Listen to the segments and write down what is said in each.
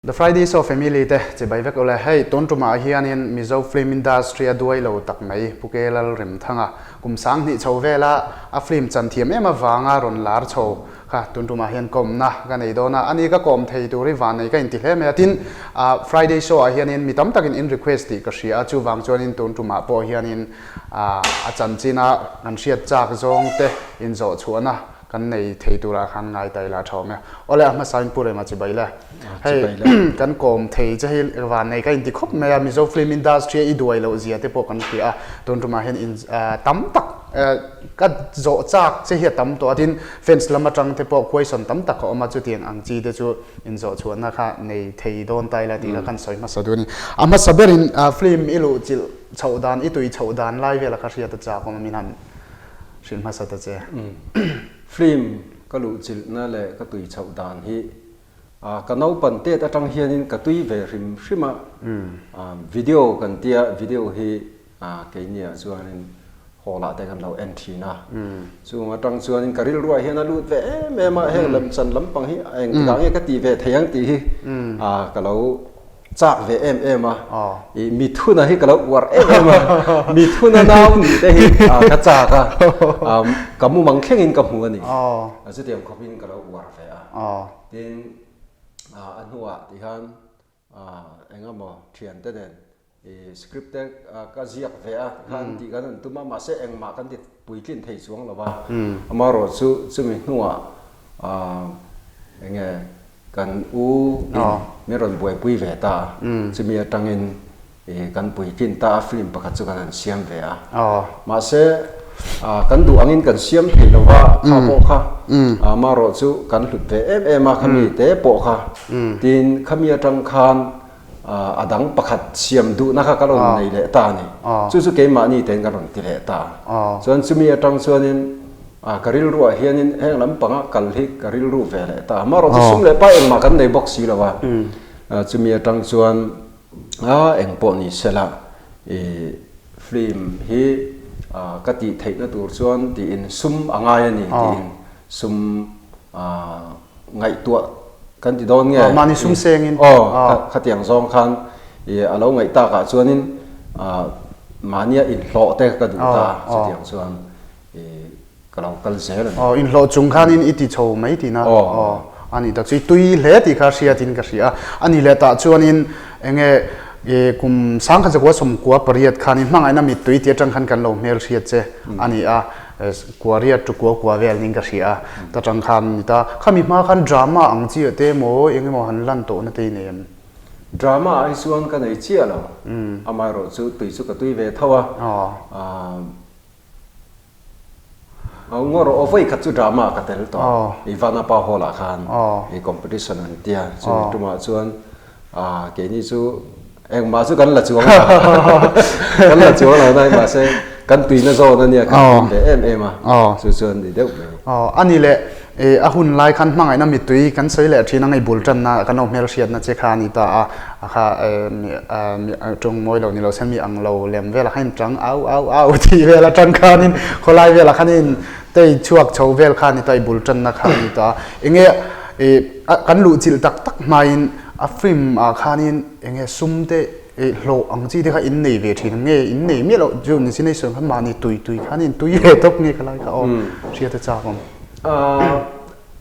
The Friday Show family te chibai vek ule. Hei tun tumah hianin Mizo film industry a duai lo tak mai Pu Ke Lalremthanga kum 2000 chho vela a film chan thiam em avanga rawn lar chho kha tun tumah hian kawmna ka nei dawn a. Ani ka kawm thei tur hi van nei ka inti hle mai a. Tin, Friday Show ah hianin mi tam takin in request tih ka hria a, chuvang chuanin tun tumah pawh hianin a chanchina kan hriat chak zawng te inzawh chhuahna Kan nei thei turah khan ngai ta ila tha awm e. Awle a hmasa in Pu Rema chibai le. Hei kan kawm thei che hi van nei ka inti khawp mai a, Mizo film industry a i duai loh zia te pawh kan hria a, tun tumah hian in tam tak ka zawh chak che hi a tam tawh a, tin fans lam atang te pawh question tam tak a awm a, chutiang ang chi te chu inzawh chhuahna kha nei thei dawn ta ila tih kha kan sawi hmasa duh a ni. A hmasa berin film i luh chilh chhoh dan, i tui chhoh dan lai vela kha hriat a chak awm a min han Hrilh hmasa ta che. Film ka luhchilhna leh ka tui chhoh dan hi ka naupan tet atang hianin ka tui ve hrim hrim a. Video kan tia, video hi keiniah chuanin hall ah te kan lo en thin a. Chung atang chuanin ka rilruah hian a lut ve em em a, heng lemchan lampang hi engtikah nge ka tih ve thei ang tih hi ka lo Chak ve em em a, i mithuna hi ka lo uar em em a, mithuna nau nih te hi ka chak a, ka mumang thlengin ka hmu a ni. Chutiang khawpin ka lo uar ve a. Tin, a hnuah tihian eng emaw thiante nen i script te ka ziak ve a, tikhan tih kan han tum a, mahse engmah kan ti puitlin thei chuang lo va. Amaherawhchu chumi hnuah eng nge Kan u in min rawn buaipui ve ta a, chumi atangin kan puitlin ta a, film pakhat chu kan han siam ve a. Mahse, kan duh angin kan siam thei lo va, kha pawh kha amaherawh chu kan hlut ve em em a, khami te pawh kha. Tin, khami atang khan a dang pakhat siam duhna kha ka rawn nei leh ta a ni. Chu chu keimahni tein kan rawn ti leh ta a. Chuan chumi atang chuanin A, ka rilruah hianin heng lampanga kal hi ka rilru ve leh ta. Amaherawh chu sum leh pa engmah kan nei bawk si lo a. Chumi atang chuan a eng pawh ni sela i film hi ka tih theihna tur chuan tiin sum a ngai a ni tiin sum ngaihtuah kan ti dawn nge? Mahni sum sengin. Aw, khatiang zawng khan i a lo ngaih takah chuanin mahnia inhlawh te ka duh ta chutiang chuan. I ka lo kal zel a ni. Aw, inhlawh chung khanin i ti chho mai tihna. Aw. Aw, a nih tak chu i tui hle tih kha hriatin ka hria a. A nih leh tah chuanin eng nge i kum 1998 khanin hmangaihna mittui tih atang khan kan lo hmel hriat che a ni a. Kua riat tu kua kua vel ning ka hria a. Ta tang khan ni ta. Khami hma khan drama ang chi ah te emaw eng emaw han lan tawhna te i nei em? Drama ah hi chuan ka nei chiah lo. Amaherawh chu tui chu ka tui ve tho a. Aw. Ngawr aw vawi khat chu drama ka tel tawh i Vanapa Hall ah khan i competition an tia chumi tumah chuan keini chu engmah chu kan la chuang lo kan la chuang lo nai mahse kan tuina zawn ania kan hlim ve em em a chu chuan ni deuh mai. Ani leh A hun lai khan hmangaihna mittui kan sawi leh thin a, ngei bul tanna kan lo hmelhriatna che kha a ni ta a, a kha tawng mawi lo ni lo se mi ang lo lem velah khan in tang au au au tih vel atang khanin khawlai velah khan in tei chhuak chho vel kha a ni ta, i bul tanna kha a ni ta a. Enge kan luhchilh tak tak hmain a film ah khanin enge sum te I hlawh ang chi te kha in nei ve thin nge in nei miah loh chu ni sin ei sawi khan mahni tui tui khan in tui ve tawp nge ka lai kha aw hriat a chak awm.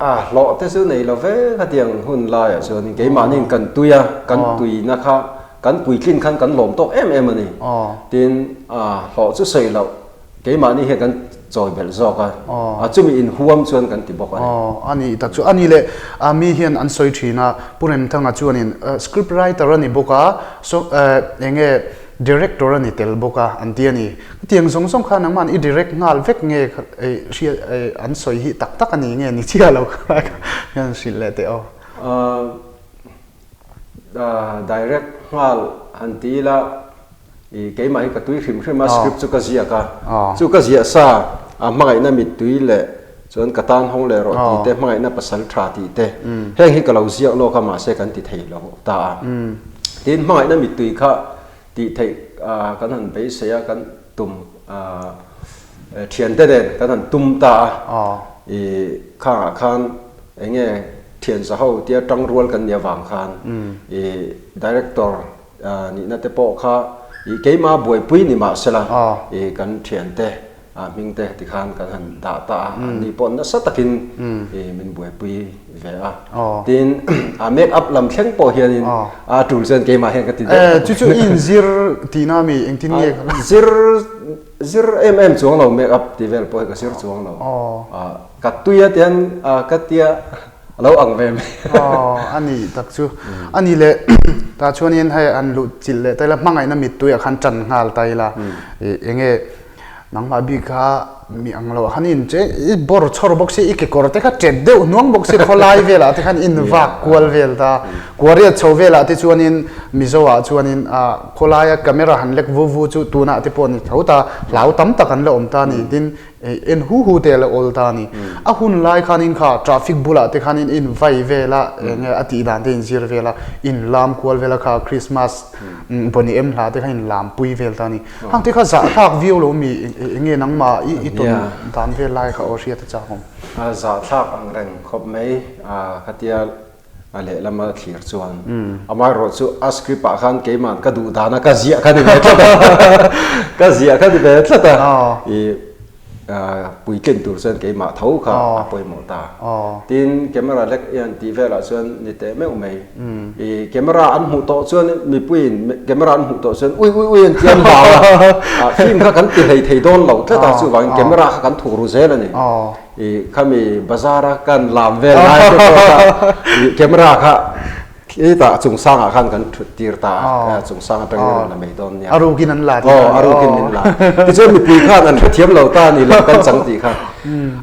A hlawh te chu nei lo ve khatiang hun laiah chuan keimahni in kan tui a kan tuina kha kan puitlin khan kan lawm tawk em em a ni. Tin hlawh chu sawi loh Keimahni hian kan chawi belh zawk a, a chumi inhuam chuan kan ti bawk a ni. Aw, a ni tak chu. A ni leh, mi hian an sawi thin a, Pu Remthanga chuanin script writer a ni bawk a, so eng nge director a ni tel bawk a an ti a ni. Hetiang zawng zawng kha nangmah i direct nghal vek nge hria an sawi hi tak tak a ni nge ni chiah lo kha hian hrilh leh teh aw. Direct nghal han ti ila. I keimah hi ka tui hrim hrim a, script chu ka ziak a, chu ka ziah sa a hmangaihna mittui leh chuan ka tan hawng leh rawh tih te, hmangaihna pasal tha tih te, heng hi ka lo ziak lawk a mahse kan ti thei lo ta a. Tin, hmangaihna mittui kha tih theih kan han beisei a, kan tum thiante nen kan han tum ta a, i khangah khan eng nge. Thian za ho tia tangrual kan nih avang khan i director nihna te pawh kha i keimah buaipui ni mah sela i kan thiante hming te tikhan kan han dah ta a, anni pawh nasa takin i min buaipui ve a. Tin a make up lam thleng pawh hianin a tul chuan keimah hian ka ti deuh. Chu chu i inzir tihna mi engtin nge? Zir zir em em chuang lo make up tih vel pawh hi ka zir chuang lo. Ka tui a tian ka tia a lo ang ve mai. Aw a nih tak chu. A nih leh tah chuanin hei an luh chilh leh taila hmangaihna mittui ah khan tan nghal taila eng nge nangmah bik kha mi ang lo ah khan in che i bawr chhawr bawk si i kekawr te kha tet deuh hnuang bawk si khawlai velah te khan in vak kual vel ta. Kuariat chho velah te chuanin Mizo ah chuanin khawlaia camera han lek vu vu chu tunah te pawh ni tho ta hlau tam tak an la awm ta a ni tin En hu hu te a la awl ta a ni. A hun lai khanin kha traffic bulah te khanin in vai vel a, eng nge a tih dan te in zir vel a, in lam kual vel a kha Christmas Boney M hla te kha in lam pui vel ta a ni. Hang te kha zahthlak viau lo mi eng nge nangmah i i tawn dan vel lai kha aw hriat a chak awm. A zahthlak ang reng khawp mai a khatia a lehlama thlir chuan amaherawh chu a script ah khan keimah ka duh dana ka ziah kha ni ve tlat a ka ziah kha ni ve tlat a i puitlin tur chuan keimah tho kha a pawimawh ta tin camera lek hian tih velah chuan ni teh meuh mai i camera an hmuh tawh chuan mipuiin camera an hmuh tawh chuan ui ui ui an ti an hlau a film kha kan ti hlei thei dawn lo tlat a chuvangin camera kha kan thuk ru zel a ni. I khami bazar a kan lam vel lai te pawh kha i camera kha khitah chung sangah khan kan thut tir ta a chung sang atangin rawn la mai dawn nia. A rukin an la tih Aw a rukin min la. Tichuan mipui khan an hrethiam lo ta a ni lo kan chang tih kha.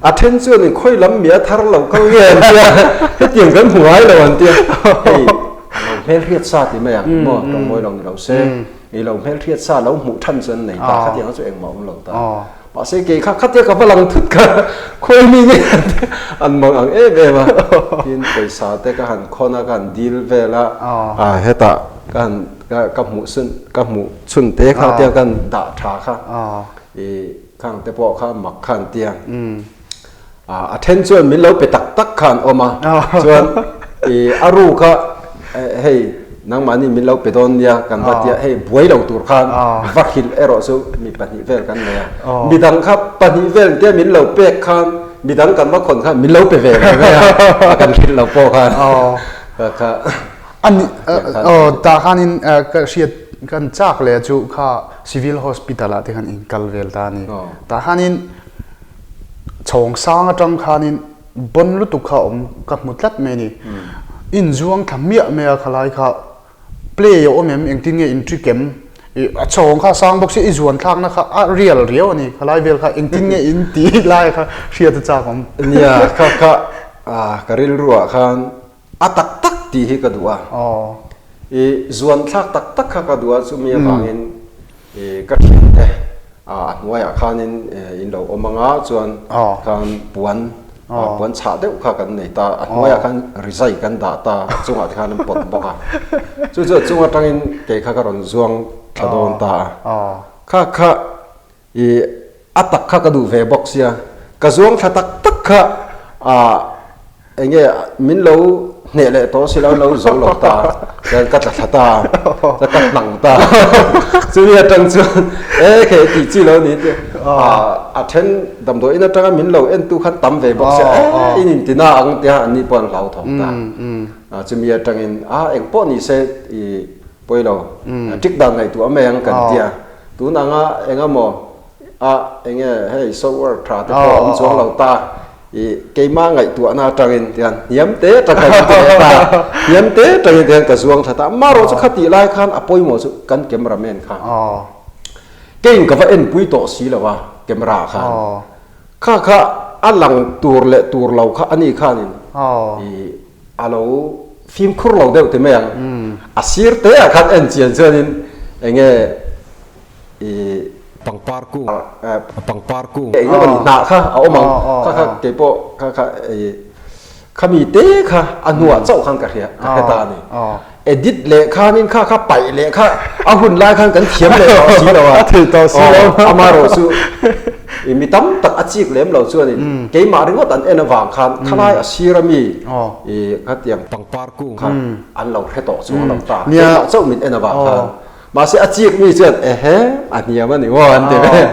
A then chuan in khawi lam mi a thar lo kal nge an tia hetiang kan hmu ngai lo an tia. Hei a lo hmelhriat sa ti mai ang maw tawngmawi lo ni lo se i lo hmelhriat sa lo hmuh than chu an nei ta khatiang chu engmah awm lo ta. Mahse kei kha khatia ka va lang thut kha khawi mi nge an mang ang em em a, tin pawisa te ka han khawn a ka han dil vel a, a hetah ka han ka hmuh sun ka hmuh chhun te kha tia ka han dah tha kha i khang te pawh kha mak kha an tia. A then chuan min lo pe tak tak kha an awm a, chuan i a ru kha hei nangmahni min lo pe dawn nia kan va tia hei buai lo tur khan va hrilh erawh chu mi pahnih vel kan nei a, midang kha pahnih vel tia min lo pek khan midang kan va khawn khan min lo pe ve lo mai a, kan hrilh lo pawh khan kha. Ani aw tah khanin ka hriat kan chak leh chu kha civil hospital ah te khan in kal vel ta a ni, tah khanin. Chhawng sang atang khanin bawn lutuk kha awm ka hmu tlat mai a ni. In zuang thla miah mai a khalai kha play a awm em engtin nge in trick em ih a chhawng kha a sang bawk sia i zuan thlakna kha a real riau a ni khalai vel kha engtin nge in tih lai kha hriat a chak awm. Nia kha kha ka rilruah khan a tak tak tih hi ka duh a i zuan thlak tak tak kha ka duh a chumi avangin i ka thiante a hnuaiah khanin in lo awm anga chuan khan puan puan chhah deuh kha kan nei ta a hnuaiah khan rizai kan dah ta a chungah te khan an pawt bawk a chu chu a chung atangin kei kha ka rawn zuang thla dawn ta a kha kha I a tak kha ka duh ve bawk sia, ka zuang thla tak tak kha ah eng nge min lo hneh leh tawh si lo, lo zo lo ta, chuan ka tla thla ta, chuan ka hnang ta, chumi atang chuan e khe tih chi lo ni te, ah a then damdawiin atanga min lo en tu khan tam ve bawk sia, e in inti na ang tia an ni pawh an hlauthawng ta, ah chumi atangin ah eng pawh ni se i pawi lo, ṭik dan ngaihtuah mai ang kan tia. Tun anga eng emaw a eng nge hei software tha te pawh awm chuang lo ta i keimah ngaihtuahna atangin tihian hniam te atang khan ka ti leh ta hniam te atangin tihian ka zuang tha ta amaherawh chu khatih lai khan a pawimawh chu kan camera man kha keiin ka va enpui tawh si lo a camera ah khan kha kha a lang tur leh tur lo kha ani khanin i A lo fimkhur lo deuh ti mai ang. A sir te ah khan en chian chuanin eng nge i pangpar kung pangpar kung eng nge mawni hnah kha a awm ang kha kha keipawh kha kha i khami te kha a hnuah chauh khan ka hria ka hre ta a ni. Edit leh khanin kha kha paih leh kha a hun lai khan kan thiam leh tawh si lo a. A thei tawh si lo. Amaherawh chu. I mi tam tak a chik lem lo chuanin keimah ringawt an en avang khan khalai a sir ami i khatiang pangpar kung kha an lo hre tawh chuang lo ta. Keimah chauh min en avang khan. Mahse a chik mi chuan ehe a hniam a ni maw an ti ve.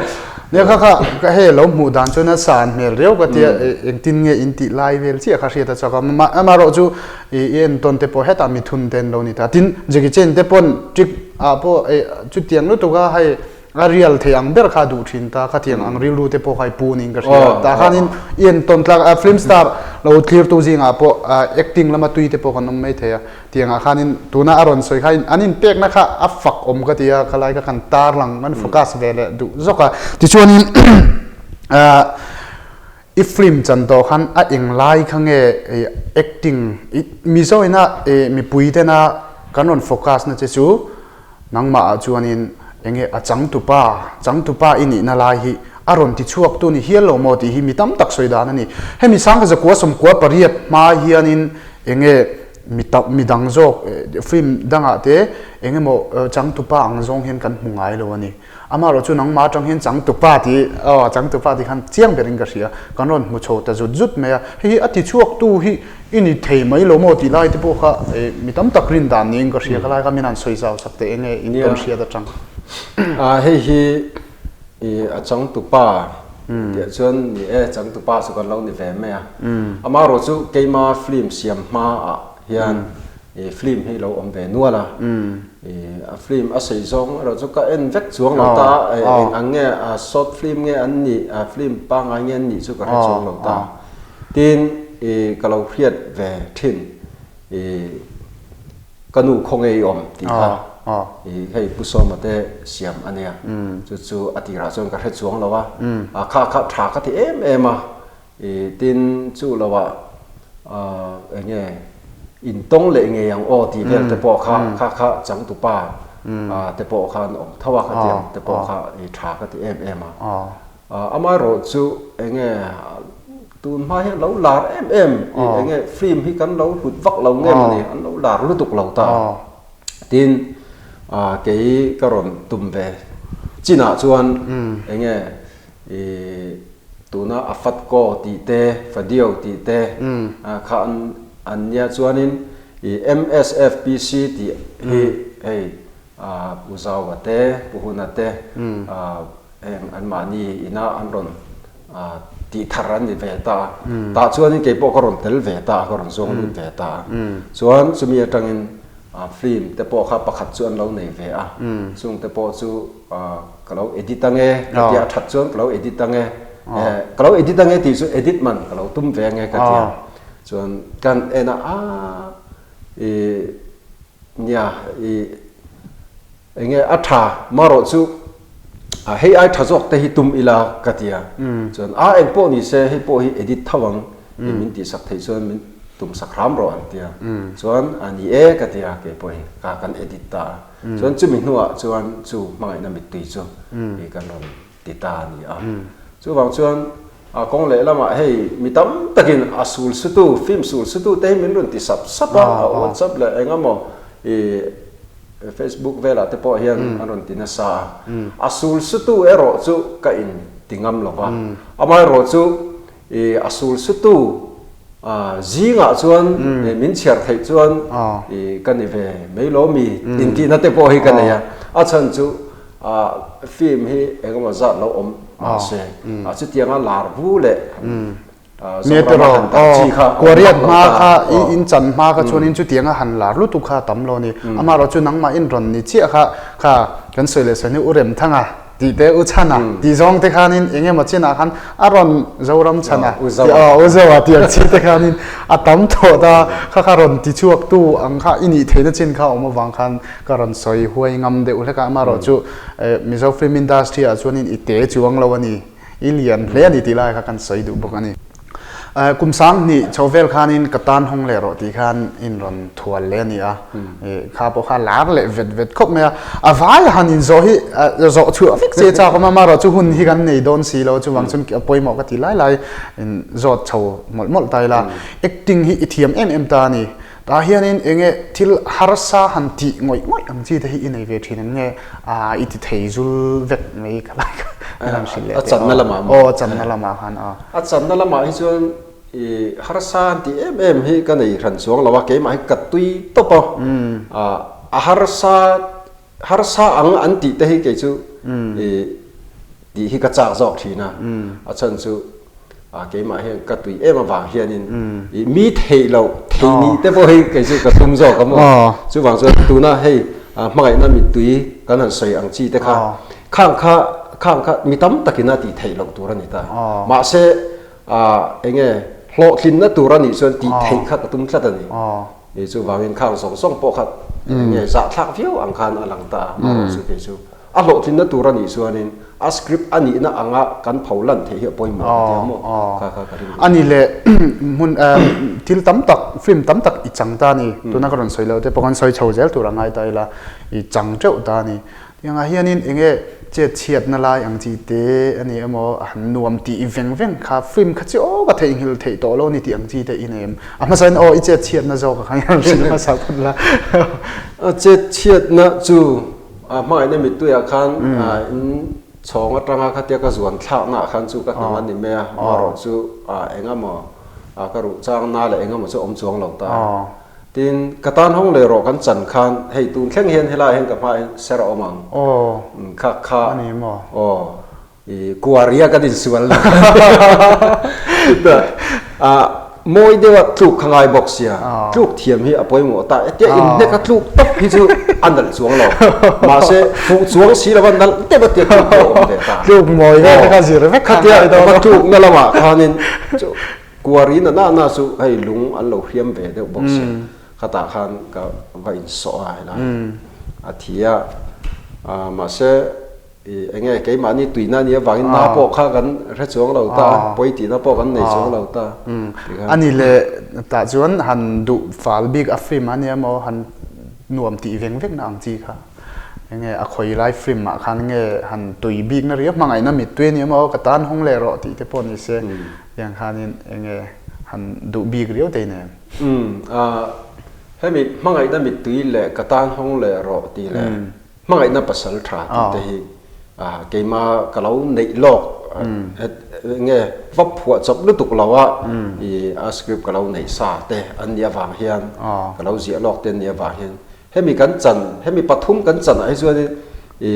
Nia kha kha ka hei lo hmuh dan chuan a san hmel riau ka tia engtin nge in tih lai vel chiah kha hriat a chak a. Amaherawh chu i entawn te pawh hetah mithun te an lo ni ta. Tin Jackie Chan te pawn trick ah pawh chutiang lutuk a hei A real thei ang ber kha a duh thin ta, khatiang ang rilru te pawh kha i pu niin ka hria. Tah khanin i entawn tlak a, film star lo thlirtu zingah pawh acting lama tui te pawh kan awm mai thei a. Tiangah khanin tuna a rawn sawi kha an inpekna kha a fak awm ka ti a, khalai kha kan tarlang kan focus ve leh duh zawk a. Tichuanin i film chan tawh khan a englai kha nge acting Mizo ina mipui tena kan rawn focus na che chu Nangmah ah chuanin enge a changtupa, changtupa i nihna lai hi a rawn ti chhuak tu ni hial lo maw tih hi mi tam tak sawi dan a ni. Hemi sangha zakua sawmkua pariat hma hianin enge mi tam mi dang zawk film dangah te eng emaw changtupa ang zawng hian kan hmu ngai lo a ni. Amaherawh chu nangmah atang hian changtupa tih aw changtupa tih khan chiang berin ka hria. Kan rawn hmu chho ta zut zut mai a. Hei hi a ti chhuak tu hi I ni thei mai lo maw tih lai te pawh kha mi tam tak rin dan niin ka hria ka lai kha min han sawi zau sak teh enge in tawn hriat atang. A hei hi i a changtupa tih chuan ni e changtupa chu kan lo ni ve mai a. Amaherawh chu keima film siam hma ah hian i film hi lo awm ve nual a. I a film a sei zawng erawh chu ka en vek chuang lo ta a eng ang nge a short film nge an nih a film pangngai nge an nih chu ka hre chuang lo ta. Tin, i ka lo hriat ve thin, i ka nu khaw ngei awm tih kha i hei Pu Sawma te siam a nia. Chu chu a tirah chuan ka hre chuang lo a, a kha kha tha ka ti em em a, i tin chu lo ah eng nge intawng leh ngei ang aw tih vel te pawh kha kha kha changtupa te pawh khan awm tho a khatiang te pawh kha i tha ka ti em em a. Amaherawh chu enge tun hma hian lo lar em em i enge film hi kan lo hlut vak lo nge mawni an lo lar lutuk lo ta. Tin kei ka rawn tum ve chinah chuan enge i tuna a Fatko tih te Fadio tih te kha an nia chuanin i MSFPC tih hi hei Pu Zaua te Pu Huna te Heng anmahni ina an rawn tih thar an ni ve ta a, tah chuanin kei pawh ka rawn tel ve ta a, ka rawn zawng lut ve ta a. Chuan chumi atangin film te pawh kha pakhat chu an lo nei ve a, chung te pawh chu ka lo edit ange ka tia, a that chuan ka lo edit ange, ka lo edit ange tih chu edit man ka lo tum ve ange ka tia. Chuan kan en a, aa i nia i. Enge a tha marawh chu hei ai tha zawk te hi tum ila ka ti a, chuan a eng pawh ni se hei pawh hi edit tho ang i min tih sak theih chuan min tum sak hram rawh an ti a, chuan a ni e ka ti a kei pawh hi ka kan edit ta a, chuan chumi hnuah chuan chu hmangaihna mittui chu i kan rawn ti ta a ni a, chuvang chuan a kawng lehlamah hei mi tam takin a sul sutu film sul sutu te hi min rawn ti sap sap a, a whatsapp leh eng emaw i Facebook velah te pawh hian an rawn ti nasa a, a sul sutu erawh chu ka in ti ngam lo va, amaherawh chu i a sul sutu zingah chuan min chhiar theih chuan i ka ni ve mai lo mi intihna te pawh hi ka nei a, a chhan chu film hi engemaw zat lo awm mahse chutianga lar vu leh Nia tiraw, aw, Kuariat hma kha i in chan hma kha chuanin chutianga han lar lutuk kha a tam lo a ni. Amaherawh chu nangmah in rawn ni chiah kha kha kan sawi leh sawi hnu U Remthanga tih te U Chhana tih zawng te khanin eng emaw chinah khan a rawn Zoram Chhana tih aw U Zoa tih ang chi te khanin a tam tawh ta kha kha rawn ti chhuak tu ang kha i nih theihna chin kha a awm avang khan ka rawn sawi huai ngam deuh hlek a. Amaherawh chu Mizo film industry ah chuanin i te chuang lo a ni. I lian hle a ni tih lai kha kan sawi duh bawk a ni. Kum 2000 chho vel khanin ka tan hawng leh rawh tih khan in rawn thual leh a ni a. Kha pawh kha lar leh vet vet khawp mai a. A vai han in zawh hi zawh chhuah vek che chak awm a, amaherawh chu hun hi kan nei dawn si lo chuvang chuan a pawimawh ka ti lai lai in zawt chho mawlh mawlh ta ila. Acting hi i thiam em em ta a ni. Tah hianin eng nge thil harsa han tih ngawih ngawih ang chi te hi i nei ve thin ang nge i ti thei zul vek mai ka lai kha. Min hrilh leh A teh channa aw. lamah maw? Aw, a channa lamah khan aw. A channa lamah hi chuan i harsa an tih em em hi ka nei hran chuang lo a, keimah hi ka tui tawp a. A harsa harsa ang an tih te hi kei chu i tih hi ka chak zawk thin a, a chhan chu keimah hian ka tui em avang hianin i mi theih loh theih nih te pawh hi kei chu ka tum zawk a maw. Chuvang chuan tuna hei hmangaihna mittui kan han sawi ang chi te kha khang kha khang kha mi tam takin a tih theih loh tur a ni ta. Mahse eng nge hlawhtlinna tur a nih chuan tih theih kha ka tum tlat a ni. Ni chuvangin khang zawng zawng pawh kha eng nge zahthlak viau ang khan a lang ta a, amaherawh chu kei chu a hlawhtlinna tur a nih chuanin a script a nihna anga kan pho lan theih hi a pawimawh ka ti a maw kha kha ka ring A ni leh hmun thil tam tak film tam tak i chang ta a ni, tuna ka rawn sawi loh te pawh kan sawi chho zel tur a ngai ta ila i chang teuh ta a ni. Tiangah hianin eng nge chet chhiatna lai ang chi te a ni emaw a han nuam tih veng veng kha film kha chi aw ka theihnghilh theih tawh lo ni tih ang chi te i nei em? A hmasain aw i chet chhiatna zawk a khan i rawn hrilh hmasa phawt la. A chet chhiatna chu a hmangaihna mittuiah khan in chhawng atanga khatia ka zuan thlakna ah khan chu ka hnam a ni mai a, amaherawh chu eng emaw ka ruh changna leh eng emaw chu a awm chuang lo ta. Tin, ka tan hawng leh rawh kan chan khan hei tun thleng hian helaiah hian ka hmaah hian ser a awm ang. Aw. Kha kha. A ni maw? Aw. I kuaria kan insual na. Chutah a mawi deuha tluk kha ngai bawk sia. Tluk thiam hi a pawimawh ta. Hetia inhnek a tluk tawp hi chu a nalh chuang lo. Mahse fuh chuang si lova nalh deuh a tia tluk pawh a awm ve ta. Tluk mawi vel te kha zir vek kha ngai dawn. Khatia tlukna lamah khanin chu Kuarin a nahna chu hei lung an lo hriam ve deuh bawk si. Khatah khan ka va insawh a helai a thi a. Mahse i eng nge keimahni tuina nia vangin na pawh kha kan hre chuang lo ta a, pawi tihna pawh kan nei chuang lo ta. A ni leh tah chuan han duh fal bik a film a nia maw han nuam tih veng vekna ang chi kha. Enge a khawi lai film ah khan nge han tui bikna riau hmangaihna mittui a nia maw ka tan hawng leh rawh tih te pawh ni se. Tiang khanin enge han duh bik riau te nen. Umm ah hemi hmangaihna mittui leh ka tan hawng leh rawh tih leh hmangaihna pasal tha tih te hi ah keima ka lo neih lawk enge va phuah chawp lutuk lo a i a script ka lo neih sa te an nih avang hian ka lo ziah lawk te an nih avang hian hemi kan chan hemi pathum kan chan ah hi chuanin i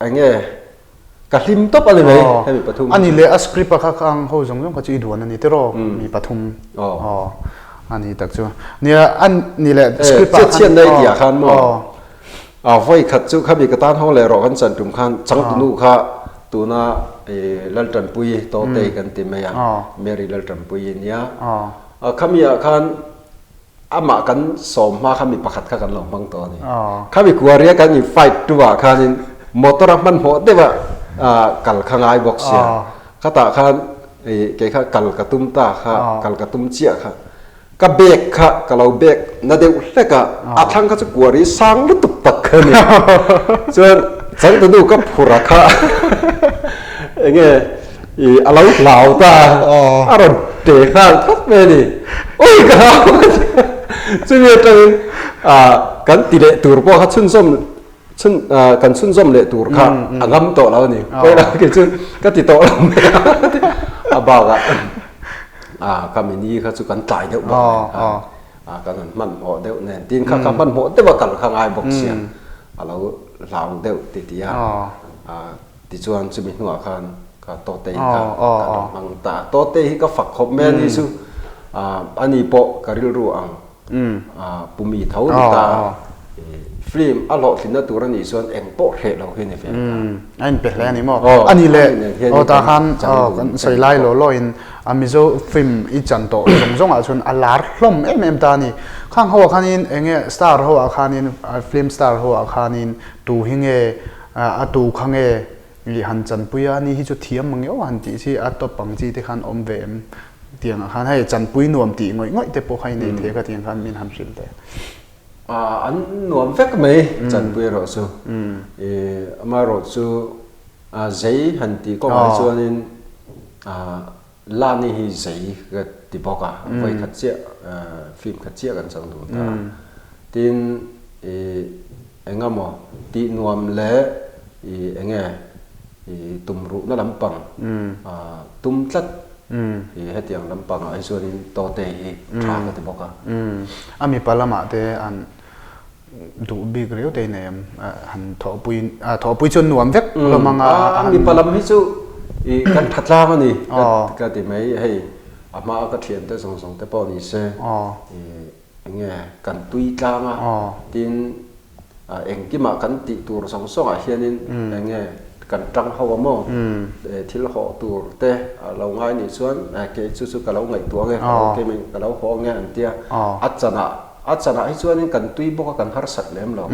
enge Ka hlim tawp a ni mai hemi pathum hi. A ni leh a script a kha kha ang ho zawng zawng kha chu i duan a ni tiraw mi pathum aw a ni tak chu. Nia a ni leh script ah khan Chet chhiat na i tih ah khan maw a vawi khat chu khami ka tan hawng leh rawh kan chan tum khan changtunu kha tuna i Laltanpuii Tawtei kan ti mai a Mary Laltanpuii nia khami ah khan Amah kan sawm hma kha mi pakhat kha kan lo hmang tawh a ni. Khami kuaria kan in fight tu ah khanin motor a hmanhmawh deuh a kal kha ngai bawk sia. Khatah khan kei kha kal ka tum ta kha, kal ka tum chiah kha. Ka bag kha ka lo bag na deuh hlek a, a thlang kha chu kuari sang lutuk tak kha a ni. Chuan changtunu ka phur a kha enge I a lo hlau ta a rawn te nghal thawt mai a ni. Ui ka hlau chumi atangin kan ti leh tur pawh kha chhunzawm chhun kan chhunzawm leh tur kha a ngam tawh lo a ni. Pawi kei chu ka ti tawh lo mai a a bakah ka mini kha chu kan tlai deuh bawk nen khan kan han hmanhmawh deuh nen tin kha ka hmanhmawh deuh a kal kha ngai bawk sia a lo hlau deuh ti ti a. Tichuan chumi hnuah khan ka Tawtei kha ka rawn hmang ta. Tawtei hi ka fak khawp mai a ni chu a ni pawh ka rilru ang pumi tho ni ta. Film a hlawhtlinna tur a nih chuan eng pawh hreh lo hi a ni ve ta. A inpe hle a ni maw? A ni le, aw tah khan kan sawi lai law law in a Mizo film i chan tawh zawng zawng ah chuan a lar hlawm em em ta a ni. Khang ho ah khanin eng nge star ho ah khanin film star ho ah khanin tu hi nge A tu kha nge i han chanpui a, ni hi chu thiam mang eo han tih chi a tawp ang chi te khan awm ve em tiang ah khan hei chanpui nuam tih ngawih ngawih te pawh kha i nei thei ka tiang khan min han hrilh teh. An nuam vek mai chanpui erawh chu i amaherawh chu zei han tih kawngah hi chuanin Lani hi zei ka ti bawk a, vawi khat chiah film khat chiah kan chang dun ta a. Tin i eng emaw tih nuam leh i eng nge. I tumruhna lampang tum tlat i hetiang lampangah hi chuanin Tote hi tha ka ti bawk a. A mipa lamah te an duh bik riau te nei em? Han thawhpui thawhpui chu nuam vek hlawm ang a. A mipa lam hi chu i kan tha tlang a ni ka ti mai. Hei a hmaa ka thiante zawng zawng te pawh ni se i Eng nge kan tui tlang a, tin engkimah kan tih tur zawng zawngah hianin eng nge kan tang ho a maw? Thil hawh tur te a lo ngai nih chuan kei chu chu ka lo ngaihtuah ange, ka lo keimah ka lo hawh ange an tia. A chanah a chanah hi chuanin kan tui bawk a, kan harsat lem lo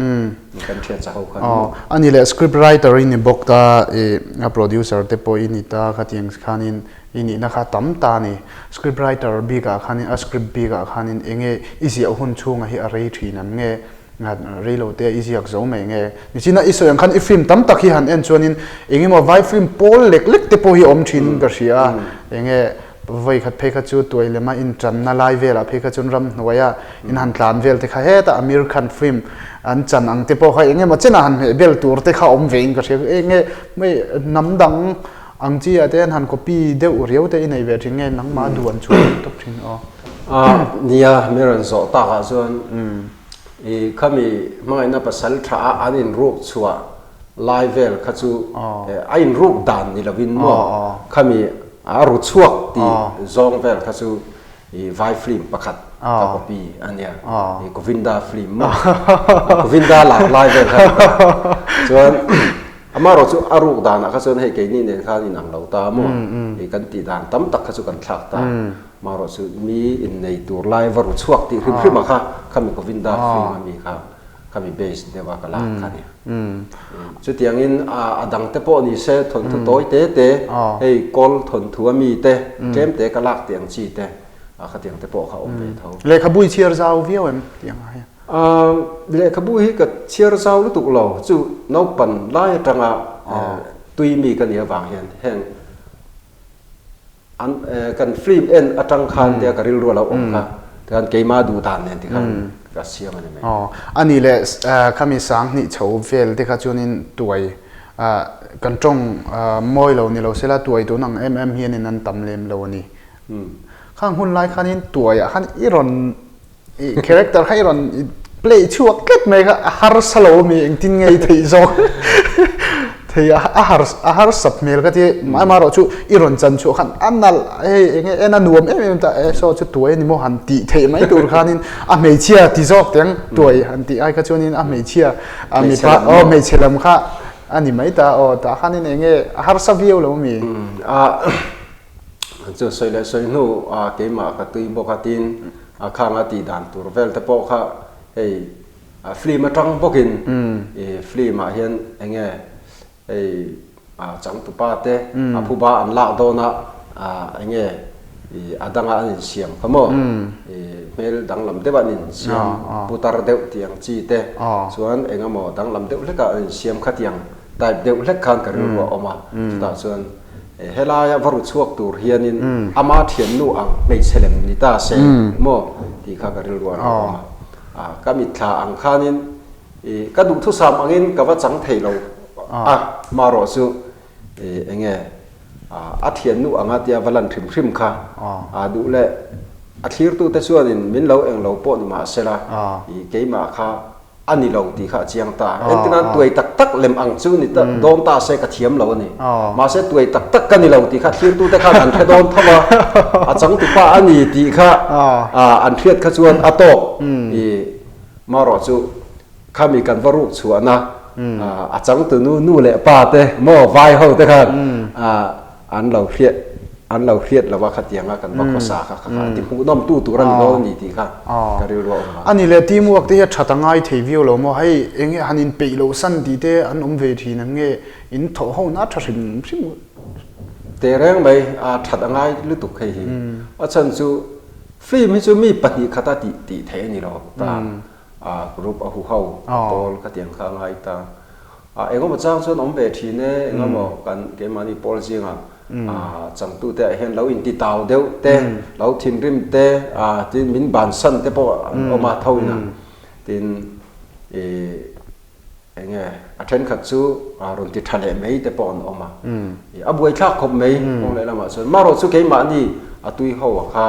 kan thian sa ho khan maw. A ni leh script writer i ni bawk ta, i a producer te pawh i ni ta khatiang khanin I nihna kha tam ta a ni. Script writer bikah khanin a script bikah khanin enge i ziah hun chhunga hi a rei thin ang nge, rei lo te i ziak zo mai nge. Nichina i sawi ang khan i film tam tak hi han en chuanin engemaw vai film pawl lek lek te pawh hi awm thin ka hria a, enge vawi khat phei kha chu tuai lema intanna lai velah phei kha chuan ramhnuaia in han tlan vel te kha heta Amir Khan film an chan ang te pawh kha engemaw chenah han hmeh bel tur te kha awm vein ka hria. Enge hmei hnam dang Ang chi ah te hian han copy deuh riau te i nei ve thin nge nangmah duh an chhuah tawp thin aw. A nia mi rawn zawh tak ah chuan i khami hmangaihna pasal tha a an in ruk chhuah lai vel kha chu a in ruk dan ni lo in maw khami a ru chhuak tih zawng vel kha chu I vai film pakhat ka copy a nia i Govinda film maw Govinda lak lai vel kha ni ta chuan amaherawh chu a ruk danah kha chuan hei keini nen khan inang lo ta maw i kan tih dan tam tak kha chu kan thlak ta amaherawh chu mi innei tur lai va ru chhuak tih hrim hrim ah kha khami Govinda film ami kha khami base deuh a ka lak kha nia. Chutiangin a dang te pawh ni se thawnthu tawi te te hei kawl thawnthu a mi te tlem te ka lak tih ang chi te khatiang te pawh kha awm ve tho. Lehkhabu i chhiar zau viau em tih ang ah hian? Lehkhabu hi ka chhiar zau lutuk lo chu naupan lai atanga tui mi ka nih avang hian heng An kan film en atang khan tia ka rilru a lo awm kha tikhan keimah duh dan nen tikhan ka siam a ni mai. Aw a nih leh khami sanghnih chho vel te kha chuanin tuai kan tawng mawi lo ni lo sela tuai tun ang em em hianin an tam lem lo a ni. Khang hun lai khanin tuaiah khan i rawn I character kha i rawn i play chhuak tlat mai kha a harsa lo ami engtin nge i theih zawk thei a a har a harsat hmel ka ti amaherawh chu i rawn chan chhuah khan a nalh hei enge en a nuam em em ta e saw chu tuai ani maw han tih theih mai tur khanin a hmeichhia ti zawk teng tuai han tih ai kha chuanin a hmeichhia a mipa aw hmeichhe lam kha a ni mai ta aw tah khanin enge a harsa viau lo ami. A chu sawi leh sawi hnu a keimah ka tui bawk a tin A khang a tih dan tur vel te pawh kha hei film atang bawkin i film ah hian eng nge hei a changtupa te a phuba an lak dawn a eng nge i a danga an insiam kha maw i hmel danglam deuh a an insiam putar deuh tih ang chi te chuan eng emaw danglam deuh hlek a an insiam khatiang type deuh hlek khan ka rilru a awm a chutah chuan Helaia va ru chhuak tur hianin ama thiannu ang hmeichhe lem ni ta se maw tih kha ka rilru a lo awm a. Ka mitthla ang khanin ka duhthusam angin ka va chang thei lo a, marawh chu eng nge a thiannu anga tia va lan hrim hrim kha duh leh a thlirtute chuanin min lo eng lo pawh ni mah sela keimah kha a ni lo tih kha a chiang ta. Engtin tuai tak tak lem ang chu ni ta dawn ta se ka thiam lo a ni. Mahse tuai tak tak ka ni lo tih kha thlirtute khan an hre dawn tho a, a changtupa a ni tih kha an hriat kha chuan a tawk i marawh chu khami kan va ruk chhuahna a changtunu nu leh pa te maw vai ho te khan An lo hriat an lo hriat lo a khatianga kan va khawsa kha kha kha ti hmuhnawm tu tur a ni dawn a ni tih kha ka rilru a awm a. A ni le team work te hi a that a ngai thei viau lo maw hei eng nge han in peih loh san tih te an awm ve thin ang nge in thawh ho na tha hrim hrim. Tehreng mai a that a ngai lutuk hei hi a chhan chu film hi chu mi pahnih khata tih tih theih a ni lo ta a group a huho a pawl khatiang kha a ngai ta. A engemaw chang chuan awm ve thin e, engemaw kan keimahni pawl zingah changtute ah hian lo inti tau deuh te, lo thinrim te, tin min bansan te pawh an awm a tho ina, tin ih Eng nge a thenkhat chu rawn ti tha leh mai te pawh an awm a, i a buaithlak khawp mai kawng leh lamah chuan marawh chu keimahni a tui ho a kha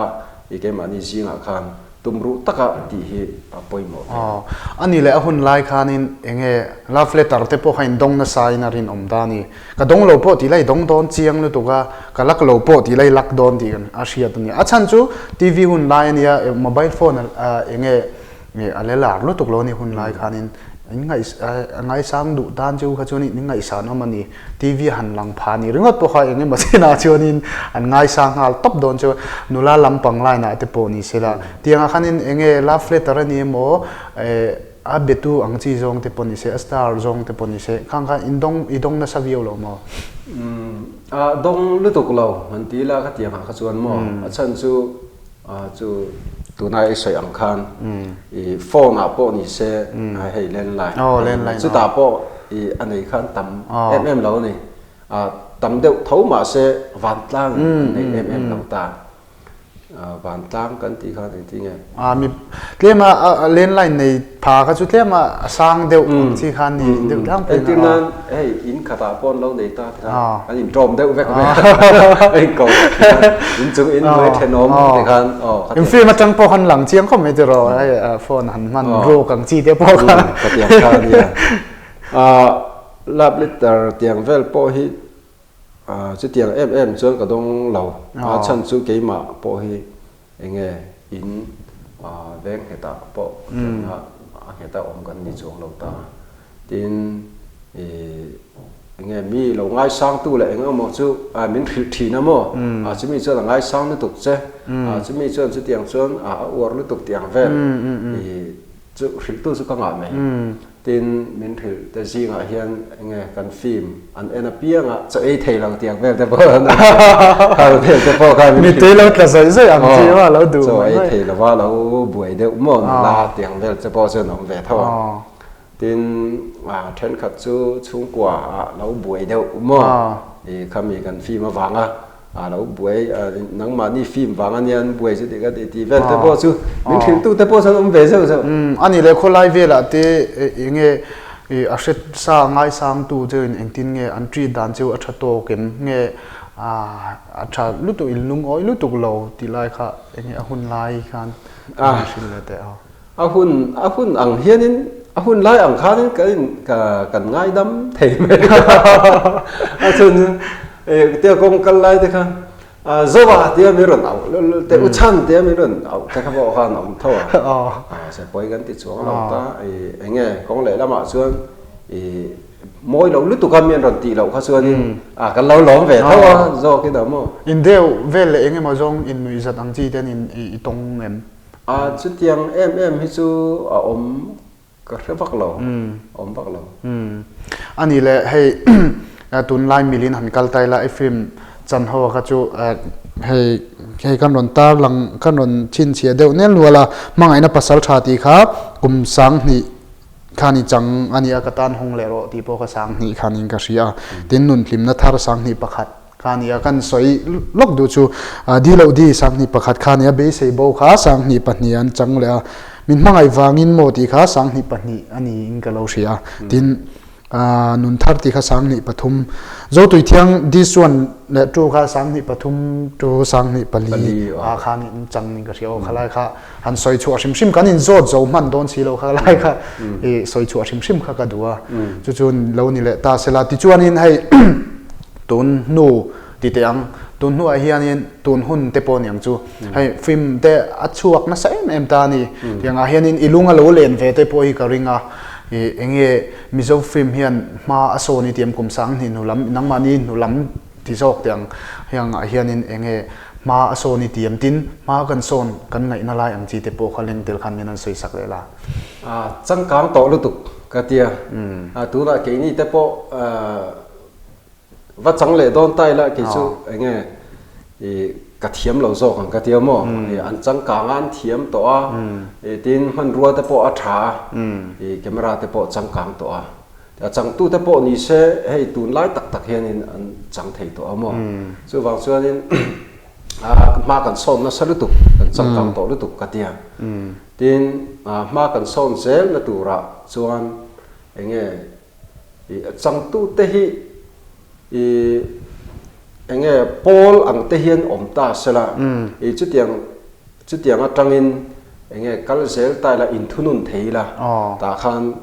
i keimahni zingah khan tumruh taka tih hi a pawimawh ve. Aw, a ni leh a hun lai khanin eng nge love letter te pawh kha in dawng nasa in a rinawm ta a ni. Ka dawng lo pawh tih lai dawng dawn chiang lutuk a, ka lak lo pawh tih lai lak dawn tih a hriat a ni. A chhan chu TV hun lai a nia, mobile phone eng nge Nge a le lar lutuk lo ni hun lai khanin in ngaih a ngaisang duh tan chu kha chuan in ngaihsan awm a ni. TV han lang pha ni ringawt pawh kha eng emaw chinah chuanin an ngaisang nghal tawp dawn chu nula lampang line ah te pawh ni sela. Tiangah khanin eng nge love letter a ni emaw eh a betu ang chi zawng te pawh ni se a star zawng te pawh ni se khang khan in dawng i dawng nasa viau lo maw? A dawng lutuk lo han ti ila khatiangah kha chuan maw a chhan chu Chu tuna i sawi ang khan i phone ah pawh ni se hei landline chutah pawh i a nei khan tam em em lo a ni. Tam deuh tho mah se vantlang an nei em em lo ta. Vantlang kan tih khan engtin nge? Mi tlem a landline nei pha kha chu tlem a sang deuh ang chi khan ni deuh tlangpui Entir nan hei in khatah pawh an lo nei ta ti khan an in ṭawm deuh vek mai a in ko ti khan in chung in hnuai thenawm ti khan aw kha In film atang pawh khan lang chiang khawp mai tiraw hei phone han hman ruk ang chi te pawh kha ka tiang kha a nia love letter tiang vel pawh hi chutiang em em chuan ka dawng lo a chhan chu keimah pawh hi Eng nge in veng nghetah pawh ṭanna a ngheta awm kan ni chuang lo ta. Tin, eng nge mi lo ngaisangtu leh eng emaw chu min hrilh ṭhin a maw? Chumi chuan a ngaisang lutuk che, chumi chuan chutiang chuan a uar lutuk tih ang vel chu hrilhtu chu ka ngah mai. Tin, min hrilh te zingah hian eng nge kan film an en apianga chaw ei thei lo tiang vel te pawh an awm thei vel te pawh khan min hrilh. Mittui lo tla zawih zawih ang chi maw lo duh mai. Chaw ei thei lova lo buai deuh maw nula tiang vel te pawh chuan awm ve tho a. Tin, thenkhat chu chhungkua ah lo buai deuh maw i khami kan film avanga A lo buai nangmahni film vang ania an buai chu tih ka ti tih vel te pawh chu min hrilhtu te pawh chuan awm ve zeuh zeuh. A nih leh khawlai velah te eng nge a hre sa ngaisangtu chu in engtin nge an treat dan chu a tha tawk em nge a tha lutuk in lungawi lutuk lo tih lai kha eng nge a hun lai khan min hrilh leh teh a. A hun a hun ang hianin a hun lai ang khanin kan in ka kan ngaidam thei mai a chhun chu e tia kawng kal lai te kha a Zoa tia min rawn auh lul lul te u chhan tia min rawn auh te kha pawh khan a awm tho a a se pawi kan ti chuang lo ta i eng nge kawng leh lamah chuan i mawi lo lutuk a mi an rawn tih loh kha chuanin a kan lo lawm ve tho a zawk in a maw. Indeuh vel leh eng emaw zawng innuihzat ang chi ten in i tawng em? A chutiang em em hi chu a awm ka hre vak lo, a awm vak lo. A nih leh hei tunlai milin han kal ta ila i film chan ho kha chu hei hei kan rawn tar lang kan rawn chhinchhiah deuh nel nual a, hmangaihna pasal tha tih kha kum 2000 khan i chang a nia ka tan hawng leh rawh tih pawh kha 2000 khanin ka hria a, tin nunhlimna thar 21. Kha nia kan sawi lawk duh chu di loh di 21 kha nia beisei bo kha 22 an chang leh a, min hmangaih vangin maw tih kha 22 a niin ka lo hria a, tin nun thar tih kha 23 Zotui Thiang di chuan leh tu kha 23 tu 24 ah khan in chang niin ka hria aw khalai kha han sawi chhuah hrim hrim kan in zawt zo hman dawn si lo kha lai kha i sawi chhuah hrim hrim kha ka duh a, chu chu lo ni leh ta sela tichuanin hei Tun hnu ti teh ang, tun hnuah hianin tun hun te pawh a ni ang chu. Hei film te a chhuak nasa em em ta a ni. Tiangah hianin i lung a lo len ve te pawh hi ka ring a, ih eng nge Mizo film hian hma a sawn i tiam kum 20 hnu lam, nangmahni hnu lam ti zawk teh ang. Hengah hianin eng nge hma a sawn i tiam tin hma kan sawn kan ngaihna lai ang chi te pawh kha leng tel khan min an sawi sak leh la. A changkang tawh lutuk ka tia. Tunah keini te pawh Va chang leh dawn ta ila kei chu eng nge i ka thiam lo zawk ang ka tia maw i an changkang a an thiam tawh a i tin hmanrua te pawh a tha a i camera te pawh changkang tawh a a changtu te pawh ni se hei tunlai tak tak hianin an chang thei tawh a maw chuvang chuanin hma kan sawn nasa lutuk kan changkang tawh lutuk ka tia tin hma kan sawn zel na turah chuan eng nge. I changtute hi i eng nge pawl ang te hian awm ta sela, i chutiang chutiang atangin eng nge kal zel ta ila inthunun thei ila tah khan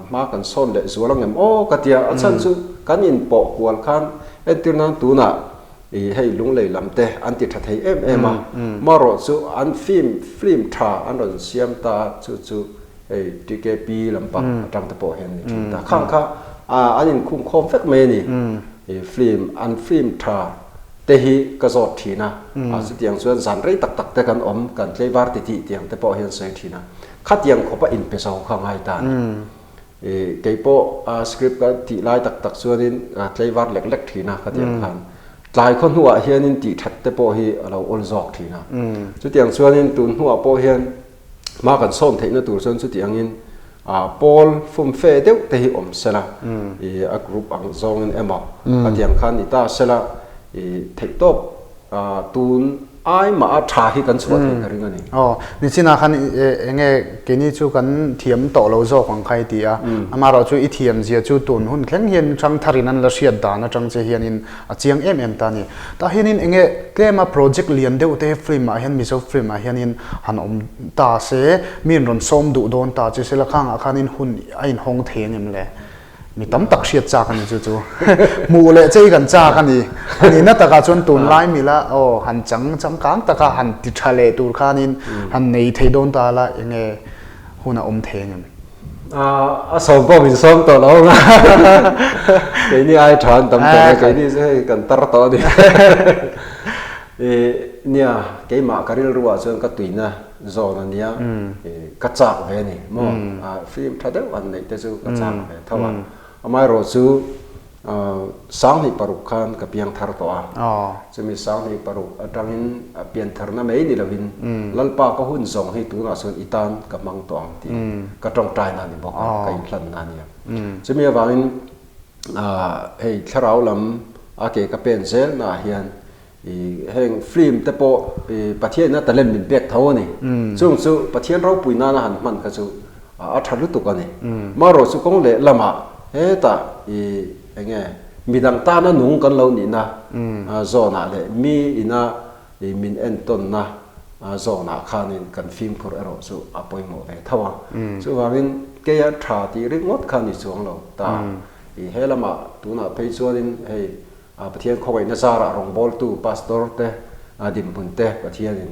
hma kan sawn leh zual ang em aw ka tia, a chhan chu kan inpawh kual khan entir nan tunah i hei lunglei lam te an ti tha thei em em a, marawh chu an film film tha an rawn siam ta chu chu Hei TKP lampang atang te pawh hian ni thin ta. Khang kha an inkhung khawm vek mai a ni. I film, an film tha te hi ka zawt thin a. Chutiang chuan zan rei tak tak te kan awm, kan tleivar ti tih tiang te pawh hian sawi thin a. Khatiang khawpa inpe zo kha ngai ta a ni. I kei pawh script ka tih lai tak tak chuanin tleivar lek lek thin a khatiang khan. Tlai khaw hnuah hianin tih that te pawh hi a lo awl zawk thin a. Chutiang chuanin tun hnuah pawh hian Hma kan sawn theihna tur chuan chuti angin pawl fumfe deuh te hi awm sela, i a group ang zawngin emaw a tiang khan ni ta sela, i theihtawp tun ai mah a tha hi kan chhuah theih ka ring a ni. Aw, nichinah khan enge keini chu kan thiam tawh lo zawk ang kha i ti a, amaherawh chu i thiam zia chu tun hun thleng hian hrang tharin an la hriat dan atang che hianin A chiang em em ta a ni. Tah hianin enge tlema project lian deuh te film ah hian Mizo film ah hianin han awm ta se, mi in rawn sawm duh dawn ta che sela khangah khanin hun a inhawng thei ang em le? Mi tam tak hriat chak a ni chu chu. Hmuh leh che hi kan chak a ni. A nihna takah chuan tunlai mila aw han chang changkang taka han ti tha leh tur khanin han nei thei dawn ta la enge hun a awm thei ang em? A sawm pawh min sawm tawh lo ang a, keini ai tha an tam tawh a, keini chu hei kan tar tawh a ni. Nia, keimah ka rilruah chuan ka tuina zawn a nia, ka chak ve a ni maw, film tha deuh han neih te chu ka chak ve tho a, amaherawh chu 2006 khan ka piang thar tawh a, chumi 2006 atangin piantharna mai ni lovin Lalpa ka hun zawng hi tunah chuan i tan ka hmang tawh ang tih ka tawngtaina a ni bawk a, ka inhlanna a ni a. Chumi avangin hei thlarau lam a ke ka pen zelnaah hian I heng film te pawh i Pathian ina talent min pek tho a ni. Chung chu Pathian ropui nana han hman kha chu a tha lutuk a ni. Marawh chu kawng leh lamah hetah i enge midang tana nung kan lo nihna zawnah leh mi ina i min entawnna zawnah khanin kan fimkhur erawh chu a pawimawh ve tho a. Chuvangin keia tha tih ringawt kha ni chuang lo ta. I he lamah tunah phei chuanin hei Pathian khawngaihna zarah rawngbawltu Pastor te dinhmun te Pathianin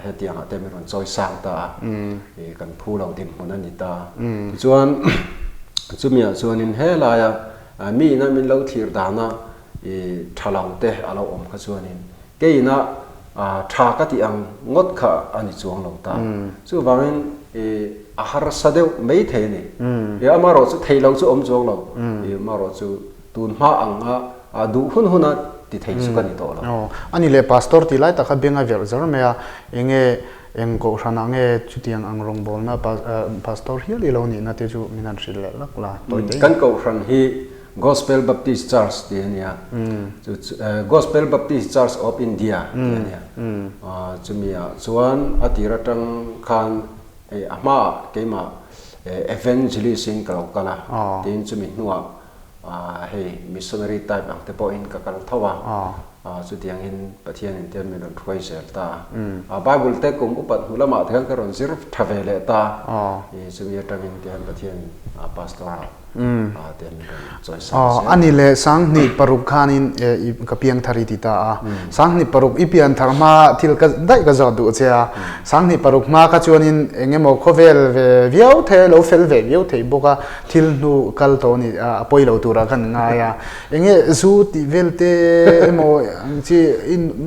hetiangah te min rawn chawi sang ta a, kan phu lo dinhmun a ni ta. Tichuan chumiah chuanin helaia mi ina min lo thlir dana tha lo te a lo awm kha chuanin keina tha ka tih ang ngawt kha a ni chuang lo ta. Chuvangin a harsa deuh mai thei a ni. Amaherawh chu thei lo chu awm chuang lo. Amaherawh chu Tun hma ang a duh hun hun a ti thei chu ka ni tawh lo. Aw, a ni leh Pastor tih lai tak kha beng a verh zar mai a, enge eng kohhran ah nge chutiang ang rawngbawlna Pastor hial i lo nihna te chu min han hrilh leh lak la tawi te in. Kan kohhran hi Gospel Baptist Church tih a nia, chu chu Gospel Baptist Church of India tih a nia, chumi ah chuan a tir atang khan a hmaah keimah Evangelist in ka lo kal a, tin chumi hnuah Hei missionary type ang te pawhin ka kal tho a, chutiangin Pathianin te min rawn hruai zel ta a. Bible te kum upat hnu lamah te khan ka rawn zir tha ve leh ta, chumi atangin te hian Pathianin pastor ah te min rawn chawi sang zel. A ni leh 2006 khanin ka piangthar i ti ta a, 2006 i pianthar hma thil ka daih ka zawt duh che a, 2006 hma kha chuanin eng emaw khawvel ve viau thei a, lo fel ve viau thei bawk a, Thil hnu kal tawh ni a pawi lo turah khan ngai a, enge zu tih vel te emaw ang chi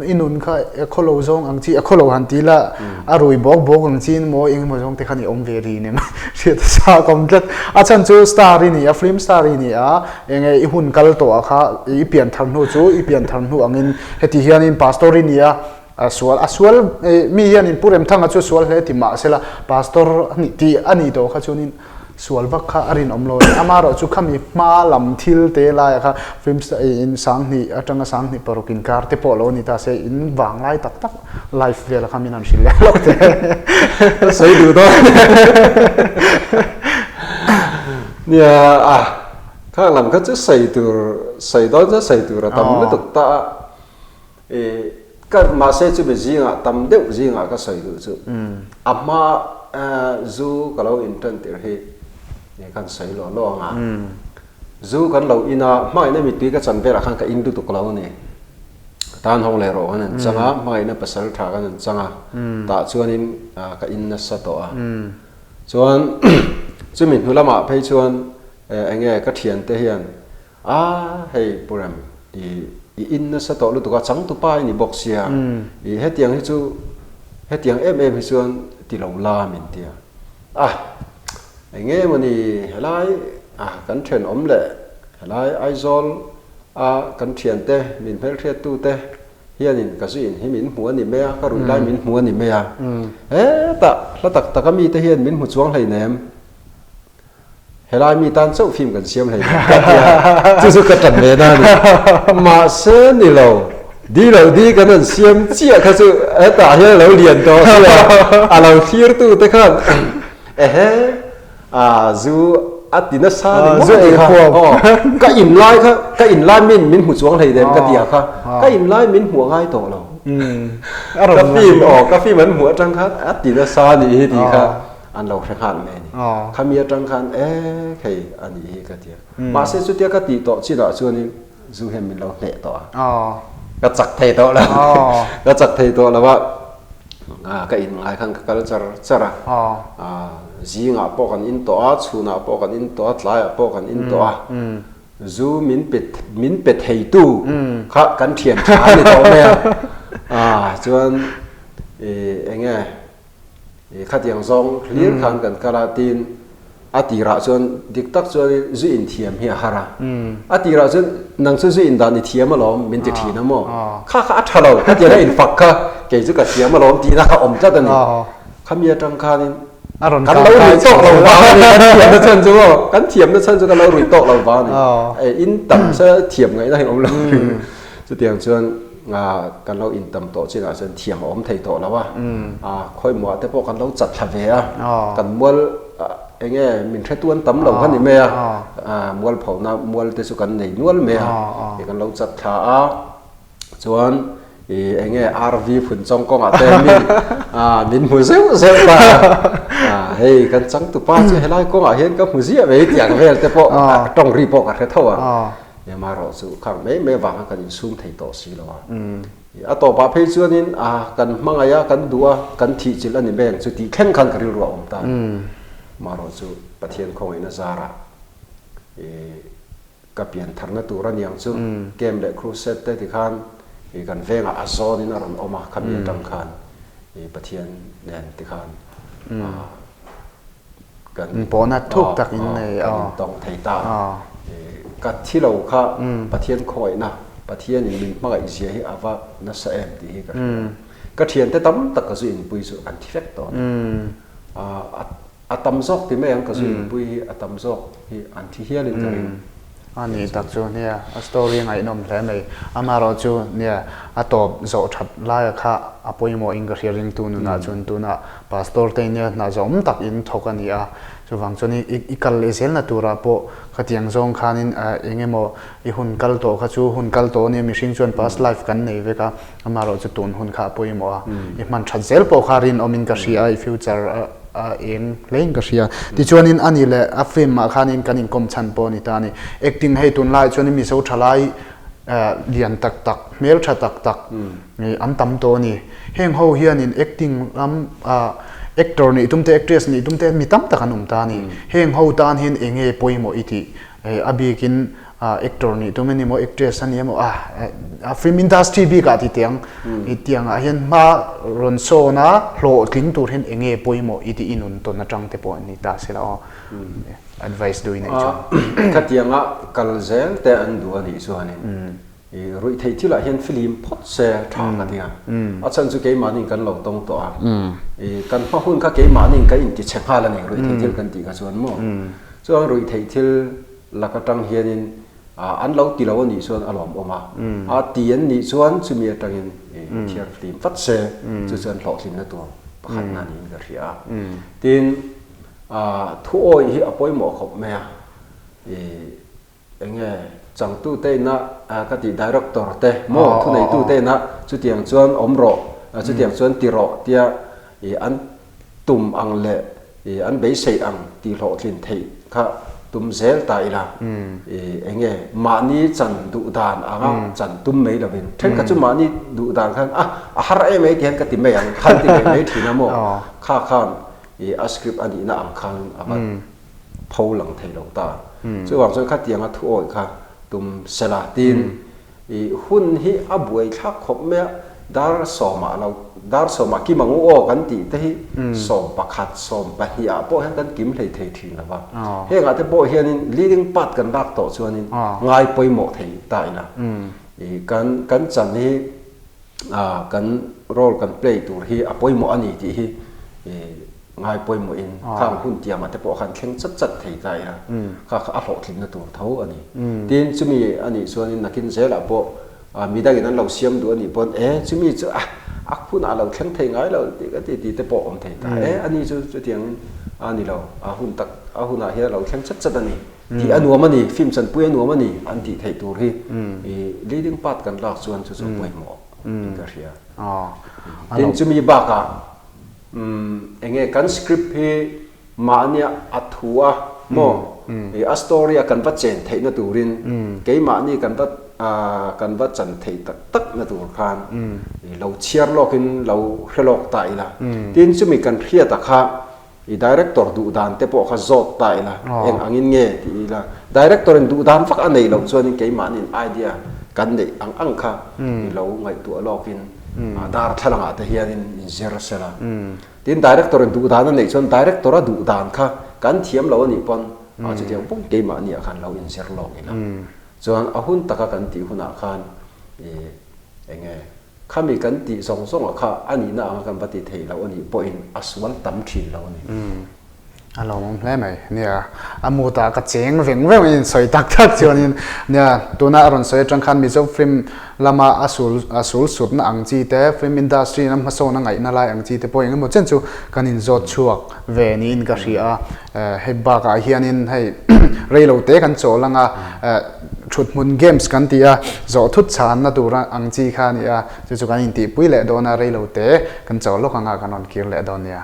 i nun kha a khaw lo zawng ang chi a khaw lo han ti la a rui bawk bawk ang chi emaw eng emaw zawng te khan i awm ve rin em hriat a chak awm tlat. A chhan chu star i ni a, film star i ni a, enge i hun kal tawh ah kha i pian thar hnu chu i pian thar hnu angin heti hianin pastor i ni a, A sual, a sual, mi hianin Pu Remthanga chu sual hle ti mah sela Pastor a nih tih a nih tawh kha chuanin sual vak kha a rinawm lo a ni. Amaherawh chu khami hma lam thil te laiah kha film in 2000 atanga 2006 inkar te pawh lo ni ta se in vang lai tak tak live velah kha min han hrilh leh lawk teh. Ka sawi duh dawn. Nia a. Khang lam kha chu sawi tur, sawi dawn chuan sawi tur a tam lutuk ta a. I ka mahse chumi zingah tam deuh zingah ka sawi duh chu a hma zu ka lo in tan tir hi nge khan sawi lawh lawh ang a. Zu kan lo in a, hmangaihna mittui ka chan velah khan ka in lutuk lo a ni. Ka tan hawng leh rawh kan han chang a, hmangaihna pasal tha kan han chang a, tah chuanin ka in nasa tawh a. Chuan chumi hnu lamah phei chuan eng nge ka thiante hian a hei Pu Rem i i in nasa tawh lutuk a changtupa i ni bawk sia i hetiang hi chu hetiang em em hi chuan ti lo la min ti a a eng nge mawni helai a kan thenawm leh helai Aizawl a kan thiante min hmelhriattu te Hianin ka zu in hi min hmu a ni mai a, ka ruih lai min hmu a ni mai a. Hetah hla tak taka mite hian min hmu chuang hleinem. Helai mi tan chauh film kan siam hleinem ka ti a, chu chu ka tan ve na a ni. Mahse ni lo, di lo di kan han siam chiah kha chu hetah hian a lo lian tawh sia, a lo thlirtu te khan ehe, A zu a ti nasa ni maw tih kha aw ka in lai kha ka in lai min min hmu chuang hlei dem ka ti a kha ka in lai min hmuh a ngai tawh lo ka film aw ka film an hmuh atang khan a ti nasa nih hi tih kha an lo hre nghal mai a ni khami atang khan e hei a nih hi ka ti a mahse chutia ka tih tawh chinah chuanin zu hian min lo hneh tawh a ka chak thei tawh lo ka chak thei tawh lo a. Ka in ngai khan ka kal char char a, zingah pawh kan in tawh a, chhunah pawh kan in tawh a, tlaiah pawh kan in tawh a, zu min pe min pe theitu kha kan thian tha a ni tawh mai a, chuan eng nge khatiang zawng hlir khan kan kal a tin A tirah chuan dik tak chuanin zu inthiam hi a har a. A tirah chuan nang chu zu indan i thiam alawm min ti thin a maw? Kha kha a tha lo, ka tiang a infak kha kei chu ka thiam alawm tihna kha awm tlat a ni. Khami atang khanin kan lo ruih tawk lo vang a ni, kan thiamna chhan chu maw? Kan thiamna chhan chu kan lo ruih tawk lo vang a ni. In tam se thiam ngaihna hi awm lo. Chutiang chuan kan lo intam tawh chinah chuan thiam a awm thei tawh lo a, khawimuah te pawh kan lo chat thla ve a, kan mual eng nge min hretu an tam lo kha ni mai a, mual phona mual te chu kan nei nual mai a, kan lo chat thla a, chuan eng nge RV phun chawng kawngah te min min hmu zeuh zeuh ta a, hei kan changtupa chu helai kawngah hian ka hmu ziah mai tih ang vel te pawh tawng ri pawh ka hre tho a. Myanmar erawh chu khang mai mai avanga kan insum thei tawh si lo a. A tawpah phei chuanin a kan hmangaih a, kan duh a, kan thih chilh a ni mai ang chu tih thleng khan ka rilru a awm ta. Amaherawh chu Pathian khawngaihna zarah ka pian tharna tur a ni ang chu Camp leh Crusade te tikhan kan vengah a zawnin a rawn awm a, khami atang khan Pathian nen tikhan kan Inpawhna thuk tak in nei a. Kan intawng thei ta. Ka thi lo kha Pathian khawngaihna, Pathian in min hmangaih zia hi a va nasa em tih hi ka hria. Ka thiante tam tak ka zu inpui chu an thi vek tawh a ni. A tam zawk ti mai ang ka zu inpui hi a tam zawk hi an thi hialin ka ring. A nih tak chu nia, a story a ngaihnawm hle mai. Amaherawh chu nia, a tawp zawh that laia kha a pawimawh in ka hria ringtu nunah chuan tunah pastor te nia hna zawm tak in thawk a ni a. Chuvang chuan i i kal leh zelna turah pawh khatiang zawng khanin eng emaw i hun kal tawh kha chu hun kal tawh a nia, mihring chuan past life kan nei vek a, amaherawh chu tun hun kha a pawimawh a. I hman that zel pawh kha rinawmin ka hria a, i future a a eng hlein ka hria. Tichuanin ani leh a film ah khanin kan inkawm chhan pawh a ni ta a ni. Acting hei tunlaiah chuanin Mizo thalai lian tak tak, hmel tha tak tak an tam tawh a ni. Heng ho hianin acting lam actor nih tum te, actress nih tum te mi tam tak an awm ta a ni. Heng ho tan hian eng nge pawimawh i tih? A bikin actor nih tum a ni maw, actress a ni emaw a a film industry bikah ti teh ang i tiangah hian hma rawn sawn a hlawhtling tur hian eng nge pawimawh i tih i nun tawn atang te pawh ni ta se la aw advice duh i neih chuan. Khatianga kal zel te an duh a nih chuanin i ruih theih thilah hian film phawt se tha ka ti a, a chhan chu keimahniin kan lo tawng tawh a, i kan hma hun kha keimahniin kan intichhe nghal a ni ruih theih thil kan tih kha chuan maw chuan ruih theih thil lak atang hianin an lo ti lo a nih chuan a lawmawm a, a ti an nih chuan chumi atangin thiar flim vat se chu chuan hlawhtlinna tur pakhatna niin ka hria a. Tin, thu awih hi a pawimawh khawp mai a, i. Enge changtu te ina ka tih director te maw thuneitu te ina chutiang chuan awm rawh chutiang chuan ti rawh tia ih an tum ang leh ih an beisei ang tih hlawhtlin theih kha tum zel ta ila ih enge mahni chan duh dan anga chan tum mai lovin thenkhat chu mahni duh dan khan a a har em mai ti hian ka ti mai ang khan ti ve mai thin a maw kha khan ih a script a nihna ang khan a va pho lang thei lo ta. Chuvang chuan khatianga thu awih kha tum sela tiin i hun hi a buai thlak khawp mai a, dar sawmah lo dar sawmah kim ang u aw kan tih te hi 11, 12 ah pawh hian kan kim hlei thei thin lo va. Hengah te pawh hianin leading part kan lak tawh chuanin ngai pawimawh thei ta ila i kan kan chan hi kan role kan play tur hi a pawimawh a ni tih hi i Ngai pawimawhin khang hun tiamah te pawh khan thleng chat chat thei ta ila kha kha a hlawhtlinna tur tho a ni. Tin, chumi a nih chuanin nakin zelah pawh midangin an lo siam duh a nih pawn e chumi chu a a hunah a lo thleng thei ngai lo tih ka ti tih te pawh awm thei ta e a ni chu chutiangin a ni lo a hun tak a hunah hian a lo thleng chat chat a ni tih a nuam a ni film chanpui a nuam a ni an tih theih tur hi i leading part kan lak chuan chu chu pawimawh in ka hria. Tin, chumi bakah Umm enge kan script hi mahnia a thu a maw i a story a kan va chen theihna turin keimahni kan va kan va chan theih tak tak na tur khan i lo chhiar lawkin lo hre lawk ta ila tin chumi kan hriata kha i director duh dan te pawh kha zawt ta ila eng angin nge ti ila director in duh dan vak a neih loh chuanin keimahniin idea kan neih ang ang kha i lo ngaihtuah lawkin Darthlalangah te hianin in zir sel a. Tin, director in duh dan a neih chuan director a duh dan kha kan thiam lo a nih pawn a chutiang pawh keimahni ah khan lo inzir lawk ila. Chuan a hun taka kan tih hunah khan ih eng nge khami kan tih zawng zawngah kha a nihna anga kan va ti thei lo a nih pawhin a sual tam thin lo a ni. A lawmawm hle mai. Nia, a mood ah ka cheng veng veng in sawi tak tak chuanin nia, tuna a rawn sawi atang khan Mizo film lama a sul a sul sutna ang chi te, film industry in a hmasawn a ngaihna lai ang chi te pawh engemaw chen chu kan inzawt chhuak ve niin ka hria a. Hei bakah hianin hei rei lo te kan chawl anga thuthmun games kan ti a, zawh thut chhanna tur ang chi kha a ni a, chu chu kan intihpui leh dawn a, rei lo te kan chawl lawk anga kan rawn kir leh dawn nia.